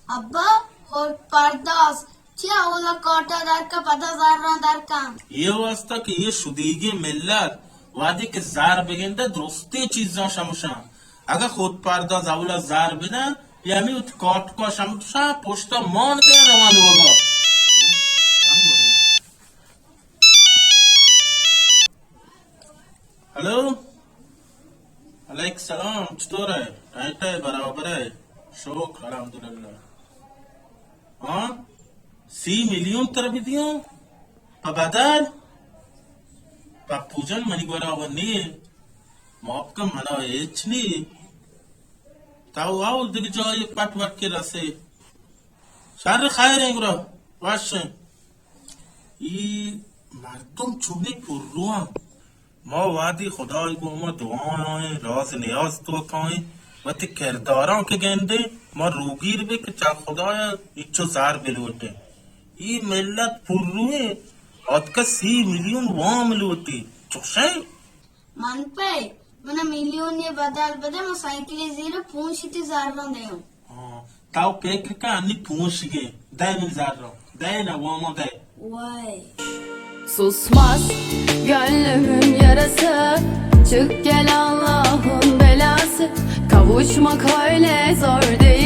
ابا، خود پرداز، چیا اولا کاٹا در کا، پدا زراں در کن؟ اے واسطہ کہ اے شدیگیں ملت وہدے کہ زر بگندے درستیں چیزاں شمشاں۔ اگہ خود پرداز اولا زر بدن، یا ہمے وتی کاٹکا شمشاں پشتا مان دے روان لوگا۔ ہلو، علیک سلام، چطور ئے؟ ٹائٹ ئے، برابر ئے؟ شکر، الحمدللہ۔ ہاں، سی ملیون ترا بدیاں؟ پہ بدل؟ پپو جان، منی گورا و نی، معاف کن، منا ہچ نی۔ تو آؤ دگہ جاہے پٹ وٹ کے رسے۔ شر خیر ایں گڑا، وش ایں۔ اے مردم چونیں پرواں۔ ما وہدی خدائے گوما دعایاں ایں، راز نیاز توکا ایں، وتی کرداراں کہ گندیں، ما روگیر بیں کہ چہ خدایا ہچو زر بلوٹیں۔ اے ملت پرویں، آتکا سی ملیون وام لوٹی، چوشیں؟ من پہ، منا ملیون یے بدل بدے، من سائیکلے زیرا پونشی تی زراں دیاں۔ ہاں، تو پکر کن، انی پونشگے، دے من زراں، دے نا، واما دے۔ وای۔ Susmaz gönlümün yarası, çık gel Allah'ın belası, kavuşmak öyle zor değil.